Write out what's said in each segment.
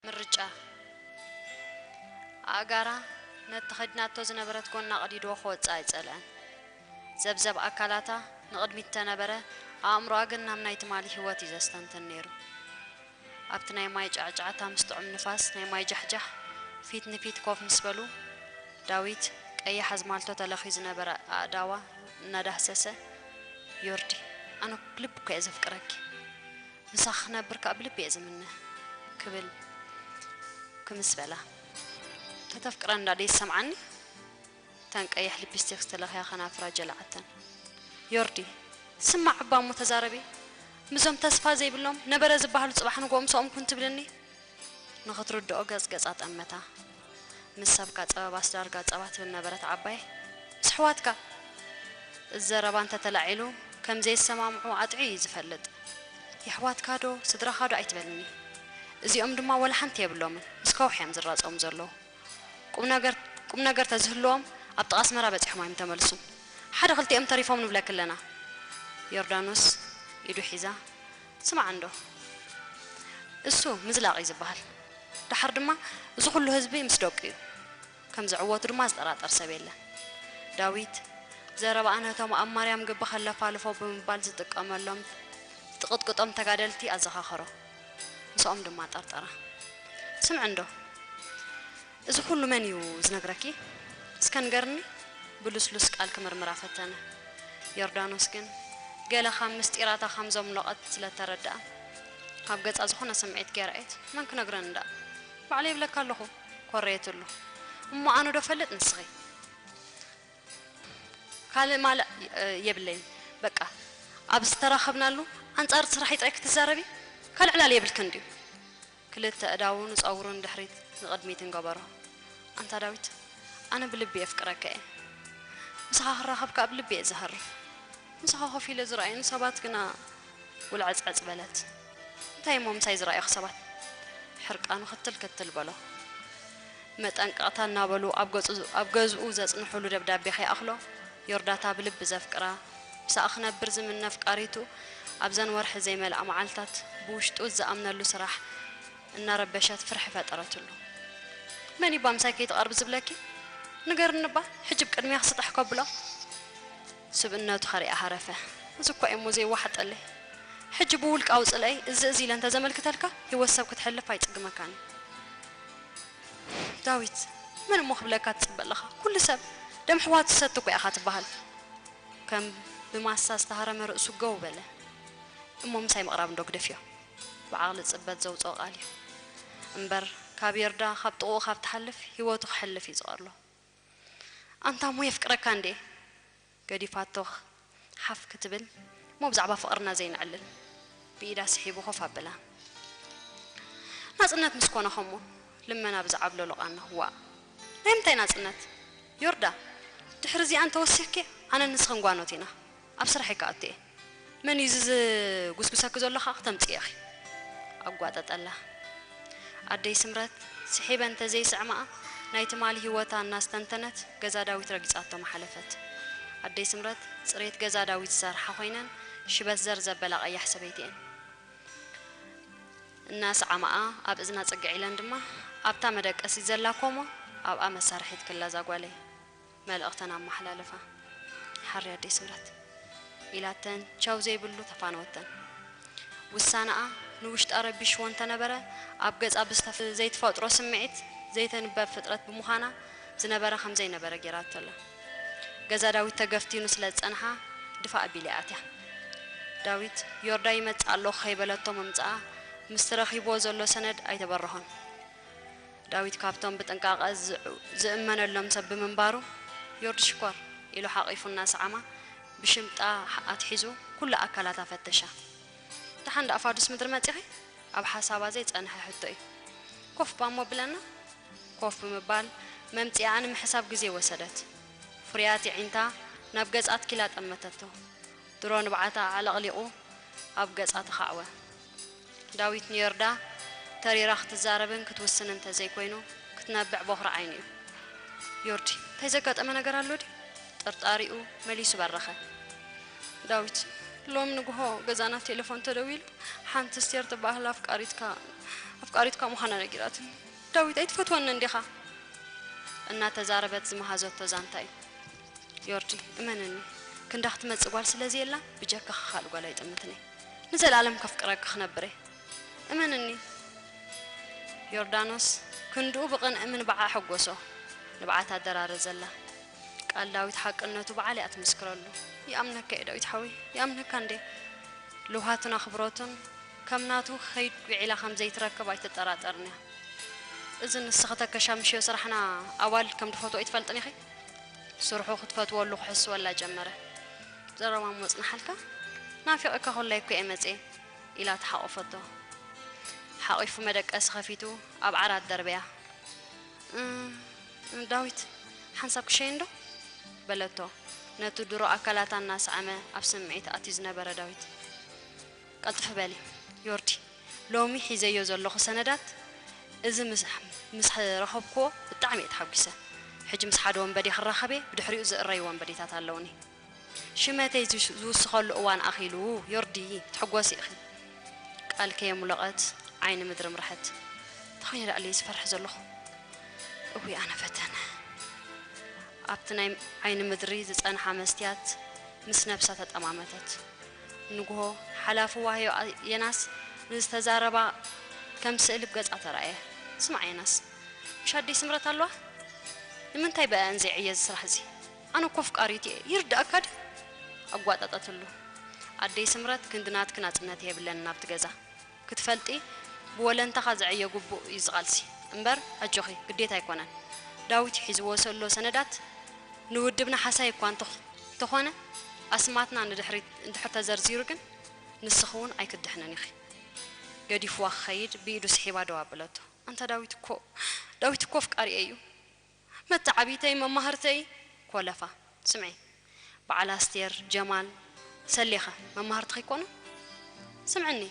ምርጫ። ኣእጋራ ነቲ ተኸዲናቶ ዝነበረት ጎና ቀዲድዎ ክወጽእ ኣይጸልአን። ዘብዘብ ኣካላታ ንቕድሚት ተነበረ፣ ኣእምሮኣ ግን ናብ ናይ ትማሊ ህይወት እዩ ዘስተንትን ነይሩ። ኣብቲ ናይ ማይ ጫዕጫዕታ ምስ ጥዑም ንፋስ ናይ ማይ ጃሕጃሕ ፊት ንፊት ኮፍ ምስ በሉ፣ ዳዊት ቀይሕ ኣዝማልቶ ተለኽዩ ዝነበረ ኣእዳዋ እናዳህሰሰ፣ "ዮርዲ፣ ኣነ ብልቢ እኮ እየ ዘፍቅረኪ። ምሳኺ ክነብር ከኣ ብልቢ እየ ዝምነ" ክብል ክምስ በላ። "ተተፍቅረኒ ደኣ ደይትሰምዓኒ?" እተን ቀይሕ ሊፕስቲክ ዝተለኽያ ከናፍራ ጀላዓተን። "ዮርዲ፣ ስማዕ እባ እሞ ተዛረቢ። ምስዞም ተስፋ ዘይብሎም ነበረ ዝበሃሉ ጽባሕ ንግሆ ምስኦም ኩን ትብልኒ?" ንኽትርድኦ ገጽ ገጻ ጠመታ። ምስ ሰብካ ጸበባስ ዳርጋ ጸባ ትብል ነበረት ዓባይ። "ምስ ኣሕዋትካ?" እዚ ዘረባ እንተተላዒሉ ከም ዘይሰማምዑ ኣጥዕዩ እዩ ዝፈልጥ። "የሕዋትካ ዶ ስድራኻ ዶ ኣይትበልኒ። እዚኦም ድማ ወላ ሓንቲ የብሎምን። ምስ ከውሒ እዮም ዝራጸሙ ዘለዉ። ቁም ነገር፣ ቁም ነገር ተዝህልዎም ኣብ ጥቓ ኣስመራ በጺሖም ኣይምተመልሱን። ሓደ ክልቲኦም ተሪፎም ንብለኪ ኣለና።" ዮርዳኖስ ኢዱ ሒዛ፣ "ስማዕ እንዶ፣ እሱ ምዝላቕ እዩ ዝበሃል። ደሓር ድማ እዚ ኩሉ ህዝቢ ምስ ደቁ እዩ። ከም ዝዕወቱ ድማ ዝጠራጠር ሰብ የለን።" ዳዊት ዘረባኣ ነቶም ኣብ ማርያም ግቢ ከለፋልፎ ብምባል ዝጥቀመሎም፣ ዝጥቕጥቅጦም ተጋደልቲ ኣዘኻኸሮ። ምስኦም ድማ ጠርጠራ። "ስምዒ እንዶ፣ እዚ ኩሉ መን እዩ ዝነግረኪ? እስከ ንገርኒ?" ብልስሉስ ቃል ክምርምራ ፈተነ። ዮርዳኖስ ግን ገለ ካብ ምስጢራታ ከም ዘምለቐት ስለ እተረድኣ፣ ኣብ ገጻ ዝኾነ ስምዒት ከየርኣየት፣ "መን ክነግረኒ ደኣ? ባዕለይ ይብለካ ኣለኹ" ኮረየትሉ። "እሞ ኣነ ዶ ፈልጥ ንስኺ?" "ካልእ ማልእ የብለይን። በቃ፣ ኣብ ዝተራኸብናሉ ኣንጻር ስራሕይ ጥራይ ክትዛረቢ? ካልእ ዕላል የብልክን ድዩ?" ክልተ ኣእዳዉ ንጸጉሩ ንድሕሪት ንቕድሚትን ገበሮ። "ኣንታ ዳዊት፣ ኣነ ብልቢ የፍቅረካ እየ። ምሳኻ ክራኸብ ከኣ ብልቢ እየ ዝሃርፍ። ምሳኻ ኮፍ ኢለ ዝረኣዩኒ ሰባት ግና" ጉልዕጽዕጽ በለት። "እንታይ እሞ ምሳይ ዝረኣዩኺ ሰባት?" ሕርቃኑ ክትል ክትል በሎ። መጠንቀቕታ እናበሉ ኣብ ገጹ፣ ኣብ ገዝኡ ዘጽንሑሉ ደብዳቤ ከይኣኽሎ፣ ዮርዳታ ብልቢ ዘፍቅራ፣ ምሳኣ ክነብር ዝምነ ኣፍቃሪቱ፣ ኣብዘን ወርሒ ዘይመልኣ መዓልታት ብውሽጡ ዝኣምነሉ ስራሕ እናረበሸት ፍርሒ ፈጠረትሉ። "መን እዩ እባ ምሳይ ከይትቐርቢ ዝብለኪ? ንገርኒ እባ፣ ሕጂ ብቅድሚያ ክስጣሕ ከብሎ?" ስብእነቱ ከሪኣ ሃረፈ። "እዚ እኳ እሞ ዘይወሓጠለይ። ሕጂ ብውልቃዊ ጽልኣይ እዚ እዚ ኢለ እንተዘመልክተልካ፣ ህይወት ሰብ ክትሕልፍ ኣይጽግመካን እዩ። ዳዊት፣ መን እሞ ክብለካ ትጽበ ኣለኻ? ኩሉ ሰብ ደም ኣሕዋቱ ዝሰቲ እኮ ኢኻ ትበሃል።" ከም ብማሳ ዝተሃረመ ርእሱ ገው በለ። "እሞ ምሳይ ምቕራብ እንዶ ግደፍዮ?" ብዓቕሊ ጽበት ዘውጽኦ ቃል እዩ። እምበር ካብ ዮርዳ፣ ካብ ጥቕኡ ካብ ትሓልፍ፣ ህይወቱ ክሕልፍ እዩ ዝቐሎ። "ኣንታ እሞ የፍቅረካ እንዴ?" ገዲፋቶ ሓፍ ክትብል፣ "እሞ ብዛዕባ ፍቕርና ዘይነዕልል?" ብኢዳ ስሒቡ ኮፍ ኣብላ። "ናጽነት ምስ ኮነ ኸሞ ልመና ብዝዓብለሎ ቃና፣ ዋእ፣ ናይ ምንታይ ናጽነት? ዮርዳ፣ ድሕሪ እዚኣ እንተወሲኽኪ ኣነን ንስኽን ጓኖት ኢና። ኣብ ስራሐይ ክኣቱ እየ። መን እዩ እዚ ዝጉስጉሰኪ ዘሎ ኸኣ ክተምጽኢ ኢኺ?" ኣጓጠጠላ። ኣደይ ስምረት ስሒበን እንተዘይስዕማኣ ናይ ትማሊ ህይወታ እናስተንተነት ገዛ ዳዊት ረጊጻቶ ምሓለፈት። ኣደይ ስምረት ጽሬት ገዛ ዳዊት ዝሰርሓ ኮይነን ሽበት ዘር ዘበላ ቀያሕ ሰበይቲ እየን። እናሰዓማኣ ኣብ እዝና ጽግዕ ኢለን ድማ ኣብታ መደቀሲት ዘላ ኮሞ ኣብኣ መሳርሒት ክላ እዛ ጓለይ መልእኽተን ኣመሓላለፋ። ሓሪ ኣደይ ስምረት ኢላተን ቻው ዘይብሉ ተፋነወተን። ውሳነኣ ንውሽጣ ረቢሽዎ እንተነበረ ኣብ ገጻ ብዝተፍ-፣ ዘይትፈጥሮ ስምዒት ዘይተንበብ ፍጥረት ብምዃና ዝነበረ ከም ዘይነበረ ጌራቶ ኣላ። ገዛ ዳዊት ተገፍቲኑ ስለ ዝጸንሓ ድፋእ ኣቢላ እያ ኣትያ። ዳዊት ዮርዳ ይመጽእ ኣለኹ ከይበለቶ ምምጽኣ ምስቲ ረኺብዎ ዘሎ ሰነድ ኣይተበረሆን። ዳዊት ካብቶም ብጥንቃቐ ዝዕ-፣ ዝእመነሎም ሰብ ብምንባሩ፣ "ዮርዲ ሽኮር" ኢሉ ሓቒፉ እናሰዓማ፣ ብሽምጣ ኣትሒዙ ኩሉ ኣካላታ ፈተሻ። "ደሓን ደኣ ፋዱስ ምድሪ መጺኺ?" ኣብ ሓሳባ ዘይጸንሐ ሕቶ እዩ። "ኮፍ እባ እሞ ብለና?" ኮፍ ብምባል መምጽኢኣ ንምሕሳብ ግዜ ወሰደት። ፍርያት የዒንታ ናብ ገጻ ኣትኪላ ጠመተቶ። ድሮ ንብዓታ ኣዕለቕሊቑ ኣብ ገጻ ተኻዕወ። ዳዊት ንዮርዳ ተሪራ ክትዛረብን ክትውስን እንተዘይኮይኑ፣ ክትነብዕ ቦኽሪ ዓይኑ እዩ። "ዮርዲ፣ እንታይ ዘጋጠመ ነገር ኣሎ ድዩ?" ጥርጣሪኡ መሊሱ በረኸ። "ዳዊት፣ ሎም ንግሆ ገዛና ቴሌፎን ተደዊሉ፣ ሓንቲ ስቴር ትበሃል ኣፍቃሪትካ ኣፍቃሪትካ ምዃና ነጊራትኒ። ዳዊት፣ ኣይትፈትወንን ዲኻ? እናተዛረበት ዝመሃዘቶ ዛንታ እዩ። ዮርዲ፣ እመንኒ፣ ክንዳ ክትመጽእ ጓል ስለ ዘየላ ብጀካኻ ካልእ ጓል ኣይጥምትን እየ። ንዘለኣለም ከፍቅረካ ክነብር እየ። እመንኒ። ዮርዳኖስ ክንድኡ ብቕንኢ ምንባዓ ኣሐጎሶ። ንብዓት ኣደራረዘላ። ቃል ዳዊት ሓቅነቱ ባዕላ እያ ትምስክረሉ። ይኣምነካ እየ ዳዊት ሓወይ፣ ይኣምነካ እንዴ። ልውሃቱን ኣኽብሮቱን ከም ናቱ ከይድ ዊዒላ ከም ዘይትረክብ ኣይትጠራጠርን እያ። እዚ ንስኺ ተከሻምሽዮ ስራሕና ኣዋልድ ከም ድፈትዎ ኣይትፈልጥን ኢኺ? ስርሑ ክትፈትወሉ ክሕስወላ ጀመረ። ዘረባ እሞ ጽንሓልካ? ናፊቐካ ኮላይ እኮ እየ መጽየ፣ ኢላ ተሓቖፈቶ። ሓቒፉ መደቀሲ ከፊቱ ኣብ ዓራት ደርበያ። "እ፣ ዳዊት፣ ሓንሳብ ክሸይን ዶ?" በለቶ፣ ነቲ ድሮ ኣካላታ እናሰዓመ ኣብ ስምዒት ኣትዩ ዝነበረ ዳዊት። "ቀልጥፍ በሊ ዮርዲ፣ ሎሚ ሒዘዮ ዘለኹ ሰነዳት፣ እዚ ምስ፣ ምስ ረኸብክዎ ብጣዕሚ እየ ተሓጒሰ። ሕጂ ምስ ሓደ ወንበዴ ክራኸብ እየ፣ ብድሕሪኡ ዝእረዩ ወንበዴታት ኣለውኒ። ሽመተይ ዝሽ-፣ ዝውስኸሉ እዋን ኣኺሉ፣ ዮርዲ፣ ትሕጎሲ ኢኺ።" ቃል ከየምለቐት ዓይኒ ምድሪ ምርሐት። "እንታይ ኮይኑ ደኣለይ ዝፈርሕ ዘለኹ? እውይ ኣነ ፈተነ።" ኣብቲ ናይ ዓይኒ ምድሪ ዝጸንሓ መስትያት ምስ ነብሳ ተጠማመተት። ንግሆ ሓላፊ ዋህዮ የናስ ንዝተዛረባ ከም ስእሊ ገጻ ተራእየ። "ስማዕ የናስ፣ ምሽ ኣደይ ስምረት ኣለዋ? ንምንታይ ብኣን ዘይዕየ እዚ ስራሕ እዚ? ኣነ እኮ ኣፍቃሪት እየ፣ ይርድኣካ ድዩ?" ኣጓጠጠትሉ። "ኣደይ ስምረት ክንዲ ናትኪ ናጽነት የብለንን ኣብቲ ገዛ። ክትፈልጢ፣ ብወለንታኻ ዝዕየ ግቡእ እዩ ዝቓልሲ እምበር፣ ኣጆኺ፣ ግዴታ ኣይኮነን። ዳዊት ሒዝዎ ዘሎ ሰነዳት ንውድብና ሓሳይ እኳ እንተ-፣ እንተኾነ፣ ኣስማትና ንድሕሪት እንድሕር ተዘርዚሩ ግን፣ ንስኺ እውን ኣይክድሕንን ኢኺ።" ገዲፍዋ ክኸይድ ብኢዱ ስሒባ ደው ኣብለቶ። "ኣንታ ዳዊት እኮ፣ ዳዊት እኮ ኣፍቃሪኤ እዩ። መተዓቢተይ፣ መማህርተይ።" ኮለፋ። "ስምዒ፣ በዓል ኣስቴር፣ ጀማል፣ ሰሌኸ መማህርትኺ ይኮኑ? ስምዕኒ፣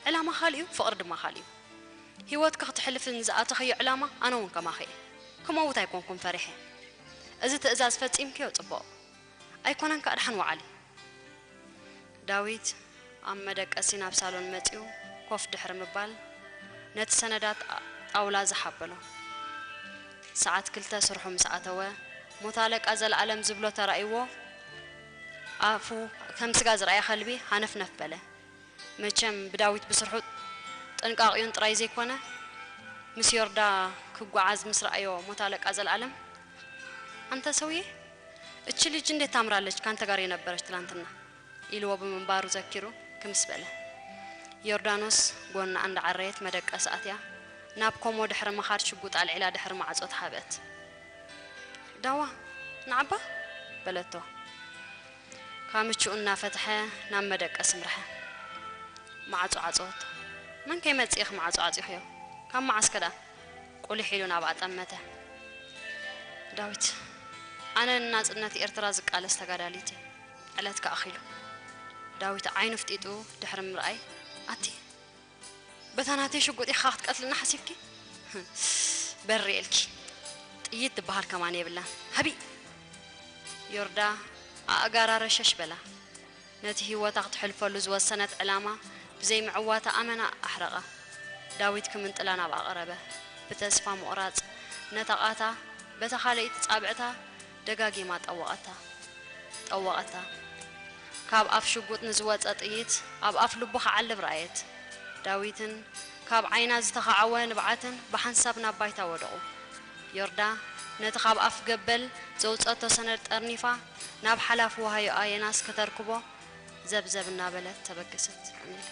ዕላማ ካልእ እዩ፣ ፍቕሪ ድማ ካልእ እዩ። ህይወትኪ ክትሕልፊ ንዝኣተኸዮ ዕላማ ኣነ እውን ከማኺ እየ። ክመውት ኣይኮንኩን ፈሪሐ። እዚ ትእዛዝ ፈጺምክዮ ጽቡቕ። ኣይኮነን ከኣ ደሓን ወዓሊ።" ዳዊት ኣብ መደቀሲ ናብ ሳሎን መጺኡ ኮፍ ድሕሪ ምባል፣ ነቲ ሰነዳት ጣውላ ዝሓበሎ። ሰዓት ክልተ ስርሑ ምስ ኣተወ፣ ሞት ኣለቃ ዘለኣለም ዝብሎ ተራእይዎ፣ ኣፉ ከም ስጋ ዝረኣየ ከልቢ ሃነፍነፍ በለ። መቸም ብዳዊት ብስርሑ ጥንቃቄኡን ጥራይ ዘይኮነ፣ ምስ ዮርዳ ክጓዓዝ ምስ ረኣዮ ሞት ኣለቃ ዘለኣለም፣ "አንተ ሰውዬ፣ እቺ ልጅ እንዴት ታምራለች፣ ካንተ ጋር የነበረች ትላንትና?" ኢልዎ ብምንባሩ ዘኪሩ ክምስ በለ። ዮርዳኖስ ጎና እንዳዓረየት መደቀሲ ኣትያ፣ ናብ ኮሞ ድሕሪ ምኻድ ሽጉጥ ኣልዒላ ድሕሪ ማዕጾ ተሓብአት። "ዳዋ፣ ንዓባ?" በለቶ። ካምችኡ እናፈትሐ ናብ መደቀሲ ምርሐ። ማዕጾ ዓጸወቶ። "መን ከይመጽእ ኢኺ ማዕጾ ዓጺኽዮ? ካብ መዓስከ ደኣ?" ቁሊሕ ኢሉ ናብኣ ጠመተ። ዳዊት፣ ኣነ ንናጽነት ኤርትራ ዝቃለስ ተጋዳሊት እየ። ዕለትካ ኣኺሉ። ዳዊት ዓይኑ ፍጢጡ ድሕሪ ምርኣይ፣ ኣቲ፣ በታ ናተይ ሽጉጥ ኢኻ ክትቀትልና ሓሲብኪ? በሪ ኢልኪ። ጥይት ዝበሃል ከማን የብላን። ሃቢ! ዮርዳ ኣእጋራ ረሸሽ በላ። ነቲ ህይወታ ክትሕልፈሉ ዝወሰነት ዕላማ ብዘይምዕዋታ ኣመና ኣሕረቓ። ዳዊት ክምንጥላ ናብኣ ቀረበ። ብተስፋ ምቑራጽ ነታ ቃታ በታ ካልኣይቲ ጻብዕታ ደጋጊማ ጠወቐታ። ጠወቐታ። ካብ ኣፍ ሽጉጥ ንዝወጸ ጥይት ኣብ ኣፍ ልቡ ክዓልብ ረኣየት። ዳዊትን ካብ ዓይና ዝተኻዕወ ንብዓትን ብሓንሳብ ናብ ባይታ ወደቑ። ዮርዳ ነቲ ካብ ኣፍ ገበል ዘውጸቶ ሰነድ ጠርኒፋ ናብ ሓላፊ ዋህዮኣ የናስ ከተርክቦ ዘብዘብ እናበለት ተበገሰት። ኣሜን።